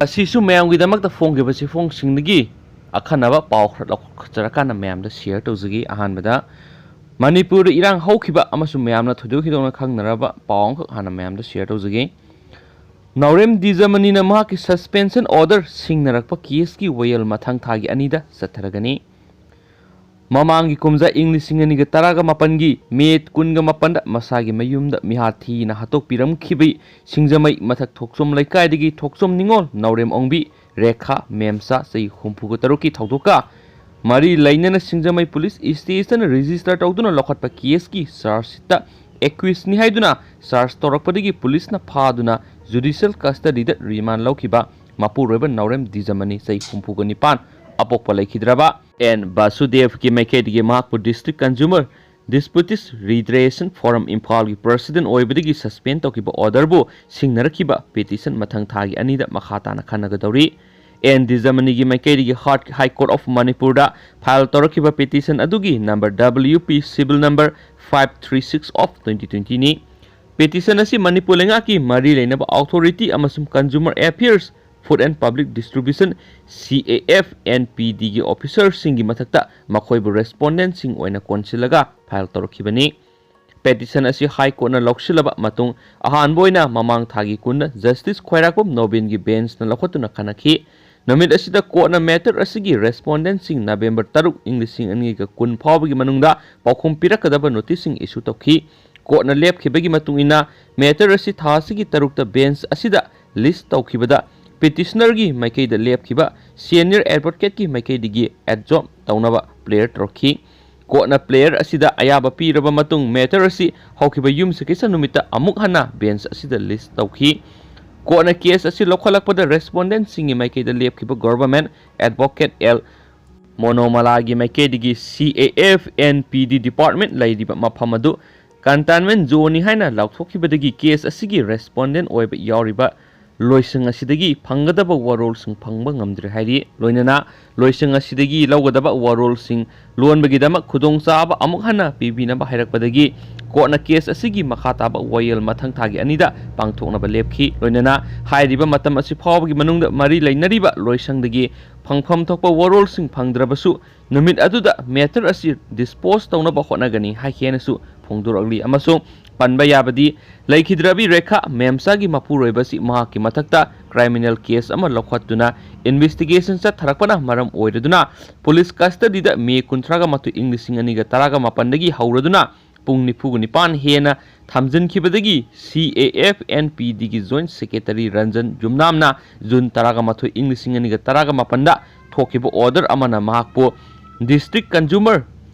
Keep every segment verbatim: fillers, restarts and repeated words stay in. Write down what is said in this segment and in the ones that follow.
ꯑꯁꯤꯁꯨ ꯃꯌꯥꯝꯒꯤꯗꯃꯛꯇ ꯐꯣꯡꯈꯤꯕ ꯆꯦꯐꯣꯡꯁꯤꯡꯗꯒꯤ ꯑꯈꯟꯅꯕ ꯄꯥꯎ ꯈꯔ ꯂꯧꯈꯠꯆꯔꯀꯥꯟꯗ ꯃꯌꯥꯝꯗ ꯁꯤꯌꯔ ꯇꯧꯖꯒꯦ꯫ ꯑꯍꯥꯟꯕꯗ, ꯃꯅꯤꯄꯨꯔꯗ ꯏꯔꯥꯡ ꯍꯧꯈꯤꯕ ꯑꯃꯁꯨꯡ ꯃꯌꯥꯝꯅ ꯊꯣꯏꯗꯣꯛ ꯍꯦꯟꯗꯣꯛꯅ ꯈꯪꯅꯔꯕ ꯄꯥꯎ ꯑꯃꯈꯛ ꯍꯥꯟꯅ ꯃꯌꯥꯝꯗ ꯁꯤꯌꯔ ꯇꯧꯖꯒꯦ꯫ ꯅꯥꯎꯔꯦꯝ ꯗꯤꯖꯃꯅꯤꯅ ꯃꯍꯥꯛꯀꯤ ꯁꯁꯄꯦꯟꯁꯟ ꯑꯣꯔꯗꯔ ꯁꯤꯡꯅꯔꯛꯄ ꯀꯦꯁꯀꯤ ꯋꯥꯌꯦꯜ ꯃꯊꯪ ꯊꯥꯒꯤ ꯑꯅꯤꯗ ꯆꯠꯊꯔꯒꯅꯤ꯫ ꯃꯃꯥꯡꯒꯤ ꯀꯨꯝꯖꯥ ꯏꯪ ꯂꯤꯁꯤꯡ ꯑꯅꯤꯒ ꯇꯔꯥꯒ ꯃꯥꯄꯟꯒꯤ ꯃꯦ ꯀꯨꯟꯒ ꯃꯥꯄꯟꯗ ꯃꯁꯥꯒꯤ ꯃꯌꯨꯝꯗ ꯃꯤꯍꯥꯠ ꯊꯤꯅ ꯍꯥꯠꯇꯣꯛꯄꯤꯔꯝꯈꯤꯕ ꯁꯤꯡꯖꯃꯩ ꯃꯊꯛ ꯊꯣꯛꯆꯣꯝ ꯂꯩꯀꯥꯏꯗꯒꯤ ꯊꯣꯛꯆꯣꯝ ꯅꯤꯉꯣꯜ ꯅꯥꯎꯔꯦꯝ ꯑꯣꯡꯕꯤ ꯔꯦꯈꯥ ꯃꯦꯝꯆꯥ ꯆꯍꯤ ꯍꯨꯝꯐꯨꯒ ꯇꯔꯨꯛꯀꯤ ꯊꯧꯗꯣꯛꯀ ꯃꯔꯤ ꯂꯩꯅꯅ ꯁꯤꯡꯖꯃꯩ ꯄꯨꯂꯤꯁ ꯁ꯭ꯇꯦꯁꯟ ꯔꯦꯖꯤꯁꯇꯔ ꯇꯧꯗꯨꯅ ꯂꯧꯈꯠꯄ ꯀꯦꯁꯀꯤ ꯆꯥꯔꯖ ꯁꯤꯠꯇ ꯑꯦꯀ꯭ꯌꯨꯁꯅꯤ ꯍꯥꯏꯗꯨꯅ ꯆꯥꯔꯖ ꯇꯧꯔꯛꯄꯗꯒꯤ ꯄꯨꯂꯤꯁꯅ ꯐꯥꯗꯨꯅ ꯖꯨꯗꯤꯁꯤꯌꯦꯜ ꯀꯁꯇꯗꯤꯗ ꯔꯤꯃꯥꯟ ꯂꯧꯈꯤꯕ ꯃꯄꯨꯔꯣꯏꯕ ꯅꯥꯎꯔꯦꯝ ꯗꯤꯖꯃꯅꯤ ꯆꯍꯤ ꯍꯨꯝꯐꯨꯒ ꯅꯤꯄꯥꯟ ꯑꯄꯣꯛꯄ ꯂꯩꯈꯤꯗ꯭ꯔꯕ꯫ ꯑꯦꯟ ꯕꯥꯁꯨꯗꯦꯕꯀꯤ ꯃꯥꯏꯀꯩꯗꯒꯤ ꯃꯍꯥꯛꯄꯨ ꯗꯤꯁꯇ꯭ꯔꯤꯛ ꯀꯟꯖꯨꯃꯔ ꯗꯤꯁꯄ꯭ꯌꯨꯇꯤꯁ ꯔꯤꯗ꯭ꯔꯦꯁꯟ ꯐꯣꯔꯝ ꯏꯝꯐꯥꯜꯒꯤ ꯄ꯭ꯔꯁꯤꯗꯦꯟ ꯑꯣꯏꯕꯗꯒꯤ ꯁꯁꯄꯦꯟ ꯇꯧꯈꯤꯕ ꯑꯣꯔꯗꯔꯕꯨ ꯁꯤꯡꯅꯔꯛꯈꯤꯕ ꯄꯦꯇꯤꯁꯟ ꯃꯊꯪ ꯊꯥꯒꯤ ꯑꯅꯤꯗ ꯃꯈꯥ ꯇꯥꯅ ꯈꯟꯅꯒꯗꯧꯔꯤ꯫ ꯑꯦꯟ ꯗꯤꯖꯃꯅꯤꯒꯤ ꯃꯥꯏꯀꯩꯗꯒꯤ ꯍꯥꯔꯠ ꯍꯥꯏ ꯀꯣꯔꯠ ꯑꯣꯐ ꯃꯅꯤꯄꯨꯔꯗ ꯐꯥꯏꯜ ꯇꯧꯔꯛꯈꯤꯕ ꯄꯦꯇꯤꯁꯟ ꯑꯗꯨꯒꯤ number W P civil number five three six of twenty twentyꯅꯤ꯫ ꯄꯦꯇꯤꯁꯟ ꯑꯁꯤ ꯃꯅꯤꯄꯨꯔ ꯂꯩꯉꯥꯛꯀꯤ ꯃꯔꯤ ꯂꯩꯅꯕ ꯑꯣꯊꯣꯔꯤꯇꯤ ꯑꯃꯁꯨꯡ consumer affairs, food and public distribution, C A F N P Dꯒꯤ ꯑꯣꯐꯤꯁꯔꯁꯤꯡꯒꯤ ꯃꯊꯛꯇ ꯃꯈꯣꯏꯕꯨ ꯔꯦꯁꯄꯣꯟꯗꯦꯟꯁꯤꯡ ꯑꯣꯏꯅ ꯀꯣꯟꯁꯤꯜꯂꯒ ꯐꯥꯏꯜ ꯇꯧꯔꯛꯈꯤꯕꯅꯤ꯫ ꯄꯦꯇꯤꯁꯟ ꯑꯁꯤ ꯍꯥꯏ ꯀꯣꯔꯠꯅ ꯂꯧꯁꯤꯜꯂꯕ ꯃꯇꯨꯡ ꯑꯍꯥꯟꯕ ꯑꯣꯏꯅ ꯃꯃꯥꯡ ꯊꯥꯒꯤ ꯀꯨꯟꯗ ꯖꯁꯇꯤꯁ ꯈ꯭ꯋꯥꯏꯔꯥꯛꯄꯝ ꯅꯣꯕꯤꯟꯒꯤ ꯕꯦꯟꯁꯅ ꯂꯧꯈꯠꯇꯨꯅ ꯈꯟꯅꯈꯤ꯫ ꯅꯨꯃꯤꯠ ꯑꯁꯤꯗ ꯀꯣꯔꯠꯅ ꯃꯦꯇꯔ ꯑꯁꯤꯒꯤ ꯔꯦꯁꯄꯣꯟꯗꯦꯟꯁꯤꯡ ꯅꯕꯦꯝꯕꯔ ꯇꯔꯨꯛ, ꯏꯪ ꯂꯤꯁꯤꯡ ꯑꯅꯤꯒ ꯀꯨꯟ ꯐꯥꯎꯕꯒꯤ ꯃꯅꯨꯡꯗ ꯄꯥꯎꯈꯨꯝ ꯄꯤꯔꯛꯀꯗꯕ ꯅꯣꯇꯤꯁꯁꯤꯡ ꯏꯁꯨ ꯇꯧꯈꯤ꯫ ꯀꯣꯔꯠꯅ ꯂꯦꯞꯈꯤꯕꯒꯤ ꯃꯇꯨꯡ ꯏꯟꯅ ꯃꯦꯇꯔ ꯑꯁꯤ ꯊꯥ ꯑꯁꯤꯒꯤ ꯇꯔꯨꯛꯇ ꯕꯦꯟꯁ ꯑꯁꯤꯗ ꯂꯤꯁ ꯇꯧꯈꯤꯕꯗ ꯄꯤꯇꯤꯁꯅꯔꯒꯤ ꯃꯥꯏꯀꯩꯗ ꯂꯦꯞꯈꯤꯕ ꯁꯦꯅꯤꯌꯔ ꯑꯦꯗꯚꯣꯀꯦꯠꯀꯤ ꯃꯥꯏꯀꯩꯗꯒꯤ ꯑꯦꯕꯖꯣꯔꯕ ꯇꯧꯅꯕ ꯄ꯭ꯂꯦꯌꯔ ꯇꯧꯔꯛꯈꯤ꯫ ꯀꯣꯔꯠꯅ ꯄ꯭ꯂꯦꯌꯔ ꯑꯁꯤꯗ ꯑꯌꯥꯕ ꯄꯤꯔꯕ ꯃꯇꯨꯡ ꯃꯦꯇꯔ ꯑꯁꯤ ꯍꯧꯈꯤꯕ ꯌꯨꯝꯁꯀꯩꯁ ꯅꯨꯃꯤꯠꯇ ꯑꯃꯨꯛ ꯍꯟꯅ ꯕꯦꯟꯁ ꯑꯁꯤꯗ ꯂꯤꯁ ꯇꯧꯈꯤ꯫ ꯀꯣꯔꯠꯅ ꯀꯦꯁ ꯑꯁꯤ ꯂꯧꯈꯠꯂꯛꯄꯗ ꯔꯦꯁꯄꯣꯟꯗꯦꯟꯁꯤꯡꯒꯤ ꯃꯥꯏꯀꯩꯗ ꯂꯦꯞꯈꯤꯕ ꯒꯣꯚꯔꯟꯃꯦꯟꯠ ꯑꯦꯗꯚꯣꯀꯦꯠ ꯑꯦꯜ ꯃꯣꯅꯣꯃꯂꯥꯒꯤ ꯃꯥꯏꯀꯩꯗꯒꯤ C A F N P D department ꯂꯩꯔꯤꯕ ꯃꯐꯝ ꯑꯗꯨ ꯀꯟꯇꯦꯟꯃꯦꯟꯠ ꯖꯣꯟꯅꯤ ꯍꯥꯏꯅ ꯂꯥꯎꯊꯣꯛꯈꯤꯕꯗꯒꯤ ꯀꯦꯁ ꯑꯁꯤꯒꯤ ꯔꯦꯁꯄꯣꯟꯗꯦꯟꯠ ꯑꯣꯏꯕ ꯌꯥꯎꯔꯤꯕ ꯂꯣꯏꯁꯪ ꯑꯁꯤꯗꯒꯤ ꯐꯪꯒꯗꯕ ꯋꯥꯔꯣꯜꯁꯤꯡ ꯐꯪꯕ ꯉꯝꯗ꯭ꯔꯦ ꯍꯥꯏꯔꯤ꯫ ꯂꯣꯏꯅꯅ ꯂꯣꯏꯁꯪ ꯑꯁꯤꯗꯒꯤ ꯂꯧꯒꯗꯕ ꯋꯥꯔꯣꯜꯁꯤꯡ ꯂꯣꯟꯕꯒꯤꯗꯃꯛ ꯈꯨꯗꯣꯡꯆꯥꯕ ꯑꯃꯨꯛ ꯍꯟꯅ ꯄꯤꯕꯤꯅꯕ ꯍꯥꯏꯔꯛꯄꯗꯒꯤ ꯀꯣꯔꯠꯅ ꯀꯦꯁ ꯑꯁꯤꯒꯤ ꯃꯈꯥ ꯇꯥꯕ ꯋꯥꯌꯦꯜ ꯃꯊꯪ ꯊꯥꯒꯤ ꯑꯅꯤꯗ ꯄꯥꯡꯊꯣꯛꯅꯕ ꯂꯦꯞꯈꯤ꯫ ꯂꯣꯏꯅꯅ ꯍꯥꯏꯔꯤꯕ ꯃꯇꯝ ꯑꯁꯤ ꯐꯥꯎꯕꯒꯤ ꯃꯅꯨꯡꯗ ꯃꯔꯤ ꯂꯩꯅꯔꯤꯕ ꯂꯣꯏꯁꯪꯗꯒꯤ ꯐꯪꯐꯝ ꯊꯣꯛꯄ ꯋꯥꯔꯣꯜꯁꯤꯡ ꯐꯪꯗ꯭ꯔꯕꯁꯨ ꯅꯨꯃꯤꯠ ꯑꯗꯨꯗ ꯃꯦꯇꯔ ꯑꯁꯤ ꯗꯤꯁꯄꯣꯖ ꯇꯧꯅꯕ ꯍꯣꯠꯅꯒꯅꯤ ꯍꯥꯏꯈꯤ ꯍꯥꯏꯅꯁꯨ ꯐꯣꯡꯗꯣꯔꯛꯂꯤ꯫ ꯑꯃꯁꯨꯡ ꯄꯟꯕ ꯌꯥꯕꯗꯤ ꯂꯩꯈꯤꯗ꯭ꯔꯕꯤ ꯔꯦꯈꯥ ꯃꯦꯝꯆꯥꯒꯤ ꯃꯄꯨꯔꯣꯏꯕ ꯑꯁꯤ ꯃꯍꯥꯛꯀꯤ ꯃꯊꯛꯇ ꯀ꯭ꯔꯤꯃꯤꯅꯦꯜ ꯀꯦꯁ ꯑꯃ ꯂꯧꯈꯠꯇꯨꯅ ꯏꯟꯚꯦꯁꯇꯤꯒꯦꯁꯟ ꯆꯠꯊꯔꯛꯄꯅ ꯃꯔꯝ ꯑꯣꯏꯔꯗꯨꯅ ꯄꯨꯂꯤꯁ ꯀꯁꯇꯗꯤꯗ ꯃꯦ ꯀꯨꯟꯊ꯭ꯔꯥꯒ ꯃꯥꯊꯣꯏ, ꯏꯪ ꯂꯤꯁꯤꯡ ꯑꯅꯤꯒ ꯇꯔꯥꯒ ꯃꯥꯄꯟꯗꯒꯤ ꯍꯧꯔꯗꯨꯅ ꯄꯨꯡ ꯅꯤꯐꯨꯒ ꯅꯤꯄꯥꯟ ꯍꯦꯟꯅ ꯊꯝꯖꯤꯟꯈꯤꯕꯗꯒꯤ C A F N P ꯗꯤꯒꯤ ꯖꯣꯏꯟꯠ ꯁꯦꯀ꯭ꯔꯦꯇꯔꯤ ꯔꯟꯖꯟ ꯖꯨꯝꯅꯥꯝꯅ ꯖꯨꯟ ꯇꯔꯥꯒ ꯃꯥꯊꯣꯏ, ꯏꯪ ꯂꯤꯁꯤꯡ ꯑꯅꯤꯒ ꯇꯔꯥꯒ ꯃꯥꯄꯟꯗ ꯊꯣꯛꯈꯤꯕ ꯑꯣꯔꯗꯔ ꯑꯃꯅ ꯃꯍꯥꯛꯄꯨ ꯗꯤꯁꯇ꯭ꯔꯤꯛ ꯀꯟꯖꯨꯃꯔ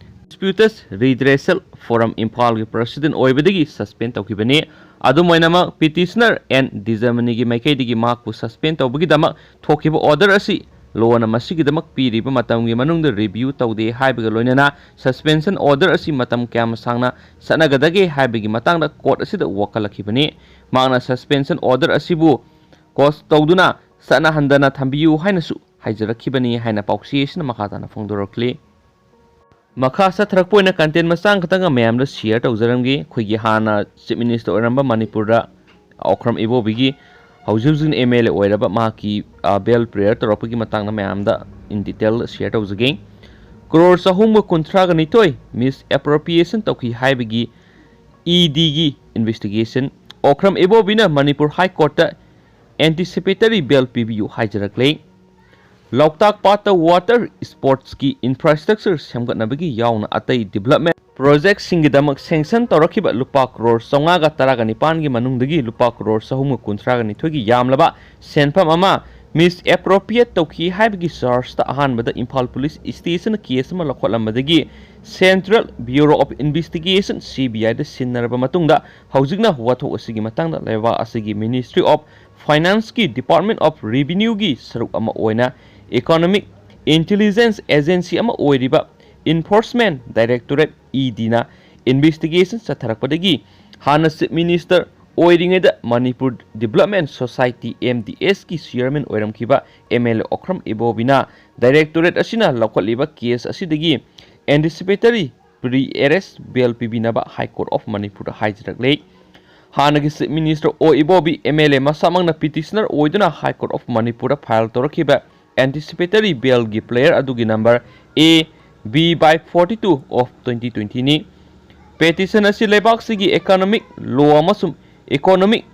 ꯗꯤꯁꯄ꯭ꯌꯨꯇꯁ ꯔꯤꯗ꯭ꯔꯦꯁꯦꯜ ꯐꯣꯔꯝ ꯏꯝꯐꯥꯜꯒꯤ ꯄ꯭ꯔꯁꯤꯗꯦꯟꯠ ꯑꯣꯏꯕꯗꯒꯤ ꯁꯁꯄꯦꯟ ꯇꯧꯈꯤꯕꯅꯤ꯫ ꯑꯗꯨꯝ ꯑꯣꯏꯅꯃꯛ, ꯄꯤꯇꯤꯁꯅꯔ ꯑꯦꯟ ꯗꯤꯖꯃꯅꯤꯒꯤ ꯃꯥꯏꯀꯩꯗꯒꯤ ꯃꯍꯥꯛꯄꯨ ꯁꯁꯄꯦꯟ ꯇꯧꯕꯒꯤꯗꯃꯛ ꯊꯣꯛꯈꯤꯕ ꯑꯣꯔꯗꯔ ꯑꯁꯤ ꯂꯣꯅ ꯃꯁꯤꯒꯤꯗꯃꯛ ꯄꯤꯔꯤꯕ ꯃꯇꯝꯒꯤ ꯃꯅꯨꯡꯗ ꯔꯤꯚ꯭ꯌꯨ ꯇꯧꯗꯦ ꯍꯥꯏꯕꯒ ꯂꯣꯏꯅꯅ ꯁꯁꯄꯦꯟꯁꯟ ꯑꯣꯔꯗꯔ ꯑꯁꯤ ꯃꯇꯝ ꯀꯌꯥꯝ ꯁꯥꯡꯅ ꯆꯠꯅꯒꯗꯒꯦ ꯍꯥꯏꯕꯒꯤ ꯃꯇꯥꯡꯗ ꯀꯣꯔꯠ ꯑꯁꯤꯗ ꯋꯥꯀꯠꯂꯛꯈꯤꯕꯅꯤ꯫ ꯃꯍꯥꯛꯅ ꯁꯁꯄꯦꯟꯁꯟ ꯑꯣꯔꯗꯔ ꯑꯁꯤꯕꯨ ꯀꯣꯁ ꯇꯧꯗꯨꯅ ꯆꯠꯅꯍꯟꯗꯅ ꯊꯝꯕꯤꯌꯨ ꯍꯥꯏꯅꯁꯨ ꯍꯥꯏꯖꯔꯛꯈꯤꯕꯅꯤ ꯍꯥꯏꯅ ꯄꯥꯎꯆꯦ ꯑꯁꯤꯅ ꯃꯈꯥ ꯇꯥꯅ ꯐꯣꯡꯗꯣꯔꯛꯂꯤ꯫ ꯃꯈꯥ ꯆꯠꯊꯔꯛꯄ ꯑꯣꯏꯅ ꯀꯟꯇꯦꯟ ꯃꯆꯥ ꯈꯛꯇꯪꯒ ꯃꯌꯥꯝꯗ ꯁꯤꯌꯔ ꯇꯧꯖꯔꯝꯒꯦ꯫ ꯑꯩꯈꯣꯏꯒꯤ ꯍꯥꯟꯅ ꯆꯤꯐ ꯃꯤꯅꯤꯁꯇꯔ ꯑꯣꯏꯔꯝꯕ ꯃꯅꯤꯄꯨꯔꯗ ꯑꯣꯀ꯭ꯔꯝ ꯏꯕꯣꯕꯤꯒꯤ ꯍꯧꯖꯤꯛ ꯍꯧꯖꯤꯛ ꯑꯦꯝ ꯑꯦꯜ ꯑꯦ ꯑꯣꯏꯔꯕ ꯃꯍꯥꯛꯀꯤ, ꯑ, ꯕꯦꯜ ꯄ꯭ꯔꯦꯌꯔ ꯇꯧꯔꯛꯄꯒꯤ ꯃꯇꯥꯡꯗ ꯃꯌꯥꯝꯗ ꯏꯟ ꯗꯤꯇꯦꯜ ꯁꯤꯌꯔ ꯇꯧꯖꯒꯦ꯫ ꯀ꯭ꯔꯣꯔ ꯆꯍꯨꯝꯒ ꯀꯨꯟꯊ꯭ꯔꯥꯒ ꯅꯤꯊꯣꯏ ꯃꯤꯁ ꯑꯦꯄ꯭ꯔꯣꯄ꯭ꯔꯤꯌꯦꯁꯟ ꯇꯧꯈꯤ ꯍꯥꯏꯕꯒꯤ ꯏ ꯗꯤꯒꯤ ꯏꯟꯚꯦꯁꯇꯤꯒꯦꯁꯟ꯫ ꯑꯣꯀ꯭ꯔꯝ ꯏꯕꯣꯕꯤꯅ ꯃꯅꯤꯄꯨꯔ ꯍꯥꯏ ꯀꯣꯔꯠꯇ ꯑꯦꯟꯇꯤꯁꯤꯄꯦꯇꯔꯤ ꯕꯦꯜ ꯄꯤꯕꯤꯌꯨ ꯍꯥꯏꯖꯔꯛꯂꯦ꯫ ꯂꯣꯛꯇꯥꯛ ꯄꯥꯠꯇ ꯋꯥꯇꯔ ꯁ꯭ꯄꯣꯔꯠꯁꯀꯤ ꯏꯟꯐ꯭ꯔꯥꯁ꯭ꯇ꯭ꯔꯛꯆꯔ ꯁꯦꯝꯒꯠꯅꯕꯒꯤ ꯌꯥꯎꯅ ꯑꯇꯩ ꯗꯤꯕ꯭ꯂꯞꯃꯦꯟꯠ ꯄ꯭ꯔꯣꯖꯦꯛꯁꯤꯡꯒꯤꯗꯃꯛ ꯁꯦꯡꯁꯟ ꯇꯧꯔꯛꯈꯤꯕ ꯂꯨꯄꯥ ꯀ꯭ꯔꯣꯔ ꯆꯥꯝꯃꯉꯥꯒ ꯇꯔꯥꯒ ꯅꯤꯄꯥꯟꯒꯤ ꯃꯅꯨꯡꯗꯒꯤ ꯂꯨꯄꯥ ꯀ꯭ꯔꯣꯔ ꯆꯍꯨꯝꯒ ꯀꯨꯟꯊ꯭ꯔꯥꯒ ꯅꯤꯊꯣꯏꯒꯤ ꯌꯥꯝꯂꯕ ꯁꯦꯟꯐꯝ ꯑꯃ ꯃꯤꯁ ꯑꯦꯄ꯭ꯔꯣꯄ꯭ꯔꯤꯌꯦꯠ ꯇꯧꯈꯤ ꯍꯥꯏꯕꯒꯤ ꯆꯥꯔꯖꯇ ꯑꯍꯥꯟꯕꯗ ꯏꯝꯐꯥꯜ ꯄꯨꯂꯤꯁ ꯁ꯭ꯇꯦꯁꯟꯅ ꯀꯦꯁ ꯑꯃ ꯂꯧꯈꯠꯂꯝꯕꯗꯒꯤ central bureau of investigation, C B ꯑꯥꯏꯗ ꯁꯤꯟꯅꯔꯕ ꯃꯇꯨꯡꯗ ꯍꯧꯖꯤꯛꯅ ꯋꯥꯊꯣꯛ ꯑꯁꯤꯒꯤ ꯃꯇꯥꯡꯗ ꯂꯩꯕꯥꯛ ꯑꯁꯤꯒꯤ ꯃꯤꯅꯤꯁꯇ꯭ꯔꯤ ꯑꯣꯐ ꯐꯥꯏꯅꯥꯟꯁꯀꯤ ꯗꯤꯄꯥꯔꯠꯃꯦꯟꯠ ꯑꯣꯐ ꯔꯦꯚꯤꯅ꯭ꯌꯨꯒꯤ ꯁꯔꯨꯛ ꯑꯃ ꯑꯣꯏꯅ ꯏꯀꯣꯅꯣꯃꯤꯛ ꯏꯟꯇꯦꯂꯤꯖꯦꯟꯁ ꯑꯦꯖꯦꯟꯁꯤ ꯑꯃ ꯑꯣꯏꯔꯤꯕ ꯏꯟꯐꯣꯔꯁꯃꯦꯟꯠ ꯗꯥꯏꯔꯦꯛꯇꯣꯔꯦꯠ, ꯏ ꯗꯤꯅ ꯏꯟꯚꯦꯁꯇꯤꯒꯦꯁꯟ ꯆꯠꯊꯔꯛꯄꯗꯒꯤ ꯍꯥꯟꯅ ꯆꯤꯐ ꯃꯤꯅꯤꯁꯇꯔ ꯑꯣꯏꯔꯤꯉꯩꯗ ꯃꯅꯤꯄꯨꯔ ꯗꯤꯕꯦꯂꯞꯃꯦꯟ ꯁꯣꯁꯥꯏꯇꯤ, MDS ꯀꯤ ꯆꯤꯌꯔꯃꯦꯟ ꯑꯣꯏꯔꯝꯈꯤꯕ MLA ꯑꯣꯀ꯭ꯔꯝ ꯏꯕꯣꯕꯤꯅ ꯗꯥꯏꯔꯦꯛꯇꯣꯔꯦꯠ ꯑꯁꯤꯅ ꯂꯧꯈꯠꯂꯤꯕ ꯀꯦꯁ ꯑꯁꯤꯗꯒꯤ anticipatory pre arrest bail ꯄꯤꯕꯤꯅꯕ High Court of ꯃꯅꯤꯄꯨꯔꯗ ꯍꯥꯏꯖꯔꯛꯂꯦ꯫ ꯍꯥꯟꯅꯒꯤ Chief Minister ꯑꯣ ꯏꯕꯣꯕꯤ MLA ꯃꯁꯥꯃꯛꯅ petitioner ꯑꯣꯏꯗꯨꯅ High Court of ꯃꯅꯤꯄꯨꯔꯗ file ꯇꯧꯔꯛꯈꯤꯕ anticipatory bail ꯒꯤ pleader ꯑꯗꯨꯒꯤ number A B by forty two of twenty twenty ꯅꯤ꯫ Petition ꯑꯁꯤ ꯂꯩꯕꯥꯛꯁꯤꯒꯤ economic law ꯑꯃꯁꯨꯡ economic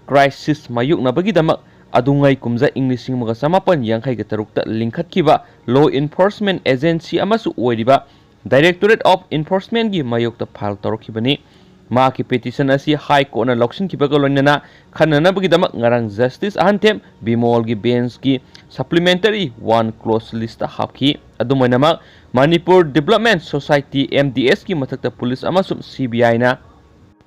crisis ꯃꯥꯌꯣꯛꯅꯕꯒꯤꯗꯃꯛ ꯑꯗꯨꯉꯩ ꯀꯨꯝꯖꯥ ꯏꯪ ꯂꯤꯁꯤꯡ ꯑꯃꯒ ꯆꯃꯥꯄꯟ ꯌꯥꯡꯈꯩꯒ ꯇꯔꯨꯛꯇ ꯂꯤꯡꯈꯠꯈꯤꯕ law enforcement agency ꯑꯃꯁꯨ ꯑꯣꯏꯔꯤꯕ Directorate of Enforcement ꯀꯤ ꯃꯥꯌꯣꯛꯇ file ꯇꯧꯔꯛꯈꯤꯕꯅꯤ꯫ ꯃꯍꯥꯛꯀꯤ petition ꯑꯁꯤ High Court ꯅ ꯂꯧꯁꯤꯟꯈꯤꯕꯒ ꯂꯣꯏꯅꯅ ꯈꯟꯅꯅꯕꯒꯤꯗꯃꯛ ꯉꯔꯥꯡ Justice ꯑꯍꯟꯊꯦꯝ ꯕꯤꯃꯣꯜꯒꯤ bench ꯀꯤ supplementary one clause list ꯇ ꯍꯥꯞꯈꯤ꯫ ꯑꯗꯨꯝ ꯑꯣꯏꯅꯃꯛ, ꯃꯅꯤꯄꯨꯔ ꯗꯤꯕꯦꯂꯞꯃꯦꯟ ꯁꯣꯁꯥꯏꯇꯤ, MDS ꯀꯤ ꯃꯊꯛꯇ ꯄꯨꯂꯤꯁ ꯑꯃꯁꯨꯡ CBI ꯅ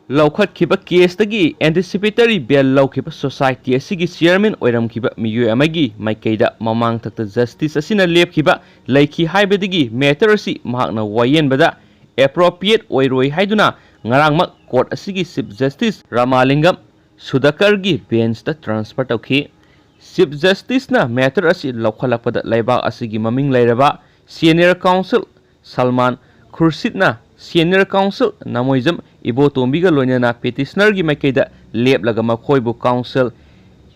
ꯂꯧꯈꯠꯈꯤꯕ ꯀꯦꯁ ꯇꯒꯤ anticipatory bail ꯂꯧꯈꯤꯕ ꯁꯣꯁꯥꯏꯇꯤ ꯑꯁꯤꯒꯤ ꯆꯤꯌꯔꯃꯦꯟ ꯑꯣꯏꯔꯝꯈꯤꯕ ꯃꯤꯑꯣꯏ ꯑꯃꯒꯤ ꯃꯥꯏꯀꯩꯗ ꯃꯃꯥꯡꯊꯛꯇ Justice ꯑꯁꯤꯅ ꯂꯦꯞꯈꯤꯕ ꯂꯩꯈꯤ ꯍꯥꯏꯕꯗꯒꯤ matter ꯑꯁꯤ ꯃꯍꯥꯛꯅ ꯋꯥꯌꯦꯟꯕꯗ appropriate ꯑꯣꯏꯔꯣꯏ ꯍꯥꯏꯗꯨꯅ ꯉꯔꯥꯡꯃꯛ court ꯑꯁꯤꯒꯤ Chief Justice ꯔꯥꯃꯥꯂꯤꯡꯒꯝ ꯁꯨꯗꯀꯔꯒꯤ bench ꯇ transfer ꯇꯧꯈꯤ꯫ Chief Justice ꯅ matter ꯑꯁꯤ ꯂꯧꯈꯠꯂꯛꯄꯗ ꯂꯩꯕꯥꯛ ꯑꯁꯤꯒꯤ ꯃꯃꯤꯡ ꯂꯩꯔꯕ senior counsel Salman ꯈꯨꯔꯁꯤꯠꯅ senior counsel ꯅꯃꯣꯏꯖꯝ ꯏꯕꯣꯇꯣꯝꯕꯤꯒ ꯂꯣꯏꯅꯅ petitioner ꯒꯤ ꯃꯥꯏꯀꯩꯗ ꯂꯦꯞꯂꯒ ꯃꯈꯣꯏꯕꯨ counsel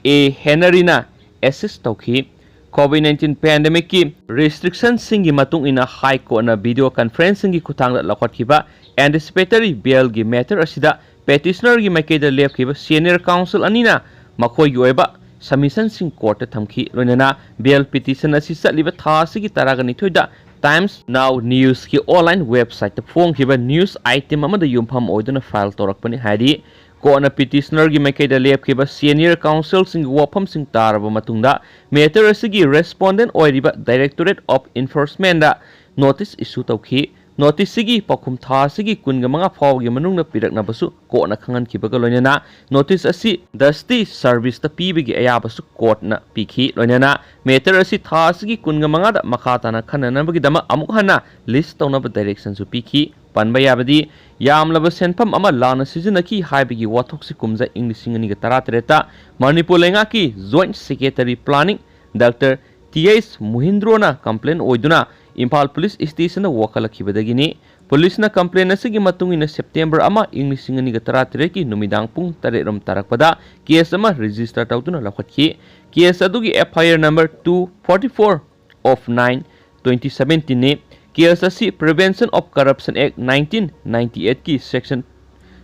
ꯑꯦ ꯍꯦꯅꯔꯤꯅ assist ꯇꯧꯈꯤ꯫ COVID nineteen pandemic ꯀꯤ restriction ꯁꯤꯡꯒꯤ ꯃꯇꯨꯡ ꯏꯟꯅ High Court ꯅ video conferencing ꯒꯤ ꯈꯨꯠꯊꯥꯡꯗ ꯂꯧꯈꯠꯈꯤꯕ anticipatory bail ꯒꯤ matter ꯑꯁꯤꯗ petitioner ꯒꯤ ꯃꯥꯏꯀꯩꯗ ꯂꯦꯞꯈꯤꯕ senior counsel ꯑꯅꯤꯅ ꯃꯈꯣꯏꯒꯤ ꯑꯣꯏꯕ submission ꯁꯤꯡ court ꯇ ꯊꯝꯈꯤ꯫ ꯂꯣꯏꯅꯅ bail petition ꯑꯁꯤ ꯆꯠꯂꯤꯕ ꯊꯥ ꯑꯁꯤꯒꯤ ꯇꯔꯥꯒ ꯅꯤꯊꯣꯏꯗ Times Now News ꯀꯤ online website ꯇ ꯐꯣꯡꯈꯤꯕ news item ꯑꯃꯗ ꯌꯨꯝꯐꯝ ꯑꯣꯏꯗꯨꯅ file ꯇꯧꯔꯛꯄꯅꯤ ꯍꯥꯏꯔꯤ꯫ Court ꯅ petitioner ꯒꯤ ꯃꯥꯏꯀꯩꯗ ꯂꯦꯞꯈꯤꯕ senior counsel ꯁꯤꯡꯒꯤ ꯋꯥꯐꯝꯁꯤꯡ ꯇꯥꯔꯕ ꯃꯇꯨꯡꯗ, matter ꯑꯁꯤꯒꯤ respondent ꯑꯣꯏꯔꯤꯕ Directorate of Enforcement the notice issue ꯇꯧꯈꯤ꯫ Notice ꯁꯤꯒꯤ ꯄꯥꯎꯈꯨꯝ ꯊꯥ ꯑꯁꯤꯒꯤ ꯀꯨꯟꯃꯉꯥ ꯐꯥꯎꯕꯒꯤ ꯃꯅꯨꯡꯗ ꯄꯤꯔꯛꯅꯕꯁꯨ court ꯅ ꯈꯪꯍꯟꯈꯤꯕꯒ ꯂꯣꯏꯅꯅ, notice ꯑꯁꯤ dusty service ꯇ ꯄꯤꯕꯒꯤ ꯑꯌꯥꯕꯁꯨ court ꯅ ꯄꯤꯈꯤ꯫ ꯂꯣꯏꯅꯅ matter ꯑꯁꯤ ꯊꯥ ꯑꯁꯤꯒꯤ ꯀꯨꯟꯃꯉꯥꯗ ꯃꯈꯥ ꯇꯥꯅ ꯈꯟꯅꯅꯕꯒꯤꯗꯃꯛ ꯑꯃꯨꯛ ꯍꯟꯅ list ꯇꯧꯅꯕ direction ꯁꯨ ꯄꯤꯈꯤ꯫ ꯄꯟꯕ ꯌꯥꯕꯗꯤ, ꯌꯥꯝꯂꯕ ꯁꯦꯟꯐꯝ ꯑꯃ ꯂꯥꯟꯅ ꯁꯤꯖꯤꯟꯅꯈꯤ ꯍꯥꯏꯕꯒꯤ ꯋꯥꯊꯣꯛꯁꯤ ꯀꯨꯝꯖꯥ ꯏꯪ ꯂꯤꯁꯤꯡ ꯑꯅꯤꯒ ꯇꯔꯥꯇꯔꯦꯠꯇ ꯃꯅꯤꯄꯨꯔ ꯂꯩꯉꯥꯛꯀꯤ Joint Secretary Planning Doctor T H ꯃꯨꯍꯤꯟꯗ꯭ꯔꯣꯅ complain ꯑꯣꯏꯗꯨꯅ ꯏꯝꯐꯥꯜ ꯄꯨꯂꯤꯁ ꯁ꯭ꯇꯦꯁꯟꯗ ꯋꯥꯀꯠꯂꯛꯈꯤꯕꯗꯒꯤꯅꯤ꯫ ꯄꯨꯂꯤꯁꯅ complain ꯑꯁꯤꯒꯤ ꯃꯇꯨꯡ ꯏꯟꯅ September ꯑꯃ ꯏꯪ ꯂꯤꯁꯤꯡ ꯑꯅꯤꯒ ꯇꯔꯥꯇꯔꯦꯠꯀꯤ ꯅꯨꯃꯤꯗꯥꯡ ꯄꯨꯡ ꯇꯔꯦꯠ ꯔꯣꯝ ꯇꯥꯔꯛꯄꯗ case ꯑꯃ register ꯇꯧꯗꯨꯅ ꯂꯧꯈꯠꯈꯤ꯫ Case ꯑꯗꯨꯒꯤ F I R number two forty four of nine twenty seventeen ꯅꯤ꯫ Case ꯑꯁꯤ Prevention of Corruption Act nineteen ninety eight ꯀꯤ section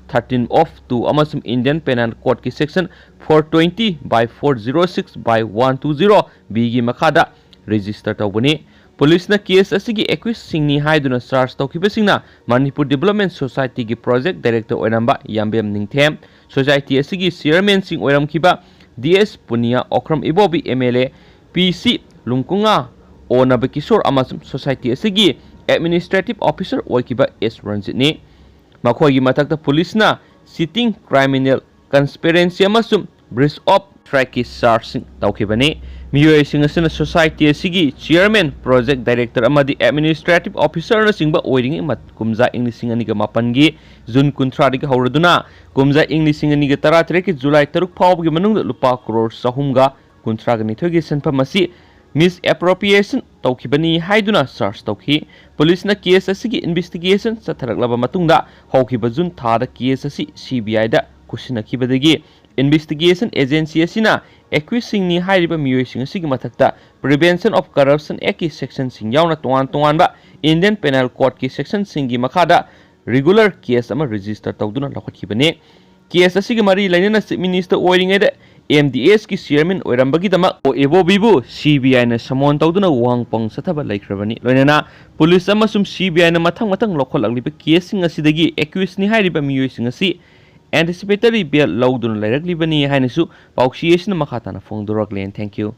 thirteen of two ꯑꯃꯁꯨꯡ Indian Penal Code ꯀꯤ section four twenty by four zero six by one two zero B ꯒꯤ ꯃꯈꯥꯗ register ꯇꯧꯕꯅꯤ꯫ ꯄꯨꯂꯤꯁꯅ case ꯑꯁꯤꯒꯤ accused ꯁꯤꯡꯅꯤ ꯍꯥꯏꯗꯨꯅ charge ꯇꯧꯈꯤꯕꯁꯤꯡꯅ ꯃꯅꯤꯄꯨꯔ Development Society ꯒꯤ project director ꯑꯣꯏꯔꯝꯕ ꯌꯥꯝꯕꯦꯝ ꯅꯤꯡꯊꯦꯝ, society ꯑꯁꯤꯒꯤ chairman ꯁꯤꯡ ꯑꯣꯏꯔꯝꯈꯤꯕ D S Punia, Okram Ibobi M L A, P C ꯂꯨꯡꯀꯨꯉꯥ, ꯑꯣ ꯅꯕꯀꯤꯁꯣꯔ ꯑꯃꯁꯨꯡ society ꯑꯁꯤꯒꯤ administrative officer ꯑꯣꯏꯈꯤꯕ S ꯔꯟꯖꯤꯠꯅꯤ꯫ ꯃꯈꯣꯏꯒꯤ ꯃꯊꯛꯇ ꯄꯨꯂꯤꯁꯅ cheating, criminal conspiracy ꯑꯃꯁꯨꯡ breach of trust ꯀꯤ charge ꯁꯤꯡ ꯇꯧꯈꯤꯕꯅꯤ꯫ ꯃꯤꯑꯣꯏꯁꯤꯡ ꯑꯁꯤꯅ society ꯑꯁꯤꯒꯤ chairman, project director ꯑꯃꯗꯤ administrative officer ꯅꯆꯤꯡꯕ ꯑꯣꯏꯔꯤꯉꯩ ꯃꯠ-, ꯀꯨꯝꯖꯥ ꯏꯪ ꯂꯤꯁꯤꯡ ꯑꯅꯤꯒ ꯃꯥꯄꯟꯒꯤ June ꯀꯨꯟꯊ꯭ꯔꯥꯗꯒꯤ ꯍꯧꯔꯗꯨꯅ ꯀꯨꯝꯖꯥ ꯏꯪ ꯂꯤꯁꯤꯡ ꯑꯅꯤꯒ ꯇꯔꯥꯇꯔꯦꯠꯀꯤ July ꯇꯔꯨꯛ ꯐꯥꯎꯕꯒꯤ ꯃꯅꯨꯡꯗ ꯂꯨꯄꯥ ꯀ꯭ꯔꯣꯔ ꯆꯍꯨꯝꯒ ꯀꯨꯟꯊ꯭ꯔꯥꯒ ꯅꯤꯊꯣꯏꯒꯤ ꯁꯦꯟꯐꯝ ꯑꯁꯤ misappropriation ꯇꯧꯈꯤꯕꯅꯤ ꯍꯥꯏꯗꯨꯅ charge ꯇꯧꯈꯤ꯫ ꯄꯨꯂꯤꯁꯅ case ꯑꯁꯤꯒꯤ investigation ꯆꯠꯊꯔꯛꯂꯕ ꯃꯇꯨꯡꯗ ꯍꯧꯈꯤꯕ June ꯊꯥꯗ case ꯑꯁꯤ C B I the ꯈꯨꯠꯁꯤꯟꯅꯈꯤꯕꯗꯒꯤ investigation agency ꯑꯁꯤꯅ accused ꯁꯤꯡꯅꯤ ꯍꯥꯏꯔꯤꯕ ꯃꯤꯑꯣꯏꯁꯤꯡ ꯑꯁꯤꯒꯤ ꯃꯊꯛꯇ Prevention of Corruption Act ꯀꯤ section ꯁꯤꯡ ꯌꯥꯎꯅ ꯇꯣꯉꯥꯟ ꯇꯣꯉꯥꯟꯕ Indian Penal Code ꯀꯤ section ꯁꯤꯡꯒꯤ ꯃꯈꯥꯗ regular case ꯑꯃ register ꯇꯧꯗꯨꯅ ꯂꯧꯈꯠꯈꯤꯕꯅꯤ꯫ Case ꯑꯁꯤꯒ ꯃꯔꯤ ꯂꯩꯅꯅ Chief Minister ꯑꯣꯏꯔꯤꯉꯩꯗ M D S ꯀꯤ chairman ꯑꯣꯏꯔꯝꯕꯒꯤꯗꯃꯛ ꯑꯣ ꯏꯕꯣꯕꯤꯕꯨ C B I ꯅ summon ꯇꯧꯗꯨꯅ ꯋꯥꯍꯪ ꯄꯥꯎꯍꯪ ꯆꯠꯊꯕ ꯂꯩꯈ꯭ꯔꯕꯅꯤ꯫ ꯂꯣꯏꯅꯅ ꯄꯨꯂꯤꯁ ꯑꯃꯁꯨꯡ C B I ꯅ ꯃꯊꯪ ꯃꯊꯪ ꯂꯧꯈꯠꯂꯛꯂꯤꯕ case ꯁꯤꯡ ꯑꯁꯤꯗꯒꯤ accused ꯅꯤ ꯍꯥꯏꯔꯤꯕ ꯃꯤꯑꯣꯏꯁꯤꯡ ꯑꯁꯤ anticipatory bail ꯂꯧꯗꯨꯅ ꯂꯩꯔꯛꯂꯤꯕꯅꯤ ꯍꯥꯏꯅꯁꯨ ꯄꯥꯎꯆꯦ ꯑꯁꯤꯅ ꯃꯈꯥ ꯇꯥꯅ ꯐꯣꯡꯗꯣꯔꯛꯂꯤ꯫ And thank you꯫